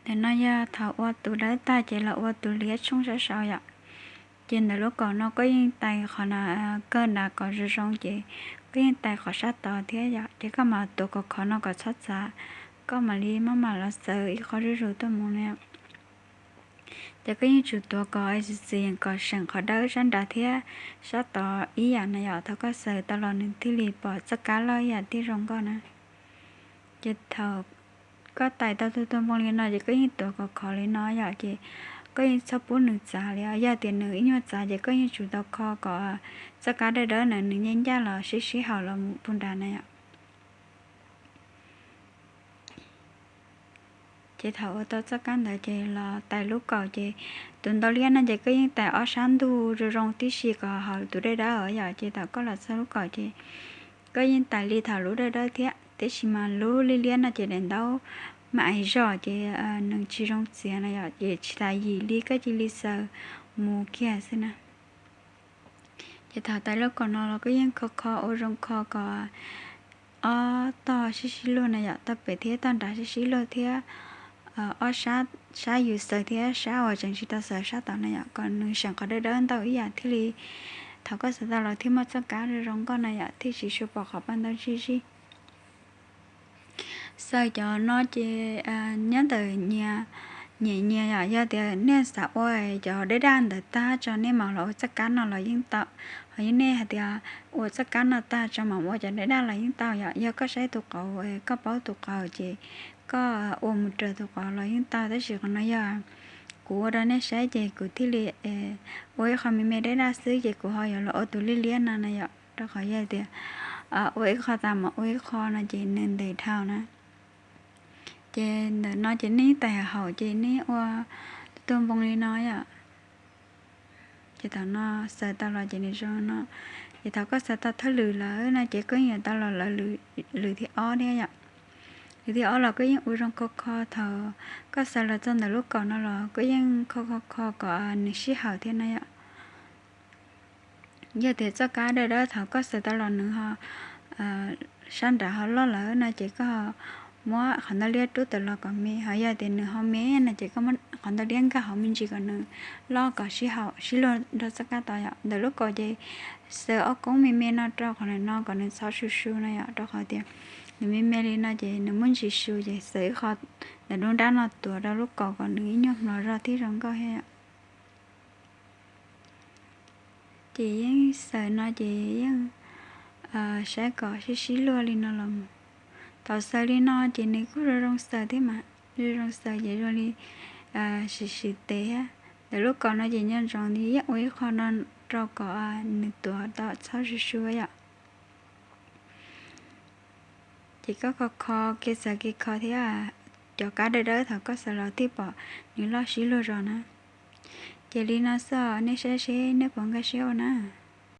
Ntawm no yog thaum ua tus dawb tag ces los ua tus liab tshoob sab saud yom. Ces ntawm lub kaum no koj yeej tais qhov na, kawg nrad kom zoo zoo ces koj yeej tais qhov sab tod thiab yom. Ces koj mam tuav kom khov no kom txhob txav, koj mam li maj mam los xaws ib qho zuj zus tuaj mus na. Ces koj yeej tsum tuav kom txiv txiv kom seem qhov dawb sab nrad thiab sab tod ib yam na yom. Thaum koj xaws tau los nws thiaj li pom txoj kab loj ib yam thiab zoo nkauj na. Ces thaum koj tais tau tu tu npoo li no ces koj yeej tuav kom khov li no yom. Ces koj yeej txhob pub nws txav li os. Yog tias nws ib nyuag txav ces koj yeej tsum tau kho kom txoj kab dawb dawb na nws ncaj ncaj los sib sib haum los mus puag nrad na yom. Ces thaum ua tau txoj kab ntawd ces los tais lub kaum ces tus ntau liab no ces koj yeej tais ob sab ntug zoo zoo tib si kom haum tus dawb dawb os yom. Ces thaum koj los txog lub kaum ces koj yeej tais li thaum lub dawb dawb thiab, tiam sis mas lub liab liab no ces daim ntaub mas ais zog ces nws tsis zoo txiav na yom. Ces tsis tas yim li koj cia li xaws mus kiag xwb na. Ces thaum tais lub kaum no los koj yeej kho kho ua zoo kho kom ob tog sib sib luag na yom, tog pem thiab tog nrad sib sib luag thiab ob sab, sab yus xaws thiab sab uas tseem tsis tau xaws sab tod na yom, kom nws seem qhov dawb dawb ntau ib yam thiaj li thaum koj xaws tau los thiaj muaj txoj kab zoo zoo nkauj na yom, thiaj tsis su pom qhov paj ntaub zij zij. Xaws cov no ces nyob ntawm nyias, nyiam nyias yom. Yog tias nej xav ua cov dawb daj ntawd tag tso nej mam los ua txoj kab no los yeej tau, ho yog nej hais tias ua txoj kab no tag tso mam ua cov dawb daj los yeej tau yom. Yog koj saib tus qauv, koj paub tus qauv ces koj ua mus raws tus qauv los yeej tau, tab sis qhov no yog kuv ua rau nej saib ces kuv thiaj li ua ib qho me me dawb daj xwb ces kuv ho yuav los ua tus liab liab no na yom, rau qhov yog tias ua ib qho tas mam ua ib qho no ces nws ntev dhau na. Ces ntawm no ces nej tais haum ces nej ua tu tu npoo li no yom. Ces thaum no xaws tau los ces nws zoo no. Ces thaum koj xaws tau thawj lwm lawm no ces koj yuav tau los lawv lwm thib ob thiab yom. Lwm thib ob los koj yeej ua zoo kho kho, thaum koj xaws los txog ntawm lub kaum no los koj yeej kho kho kho kom nws sib haum thiab na yom. Yog tias txoj kab dawb dawb thaum koj xaws tau los nws ho sab nrad ho loj lawm no ces koj muab qhov ntau liab rub tawm los kom me, ho yog tias nws ho me no ces koj muab qhov ntau liab nkag hauv me ntsis kom nws loj kom sib haum sib luag nrog txoj kab tod yom. Ntawm lub kaum ces xaws ob koob me me no rau qhov ntawm no kom nws txhob su su no yom, rau qhov tias nws me me li no ces nws muaj ntsis su ces xaws ib qho ntawm lub nrab no tuav rau lub kaum kom nws ib nyuag hmlov zog thiab zoo nkauj thiab yom. Ces yeej xaws no ces yeej saib kom sib sib luag li no los mus. Thaum xaws li no ces nws kuj zoo zoo xaws thiab mas, zoo zoo xaws ces zoo li sim sim tes thiab. Ntawm lub kaum no ces nco ntsoov li yeej ua ib qho no rau kom nws tuav tau txhob su su yom. Ces koj kho kho kev xaws kev kho thiab cov kab dawb dawb thaum koj xaws los thiaj pom nws loj sib luag zog na. Ces li no xwb os, nej saib seb nej puas nkag siab ua na.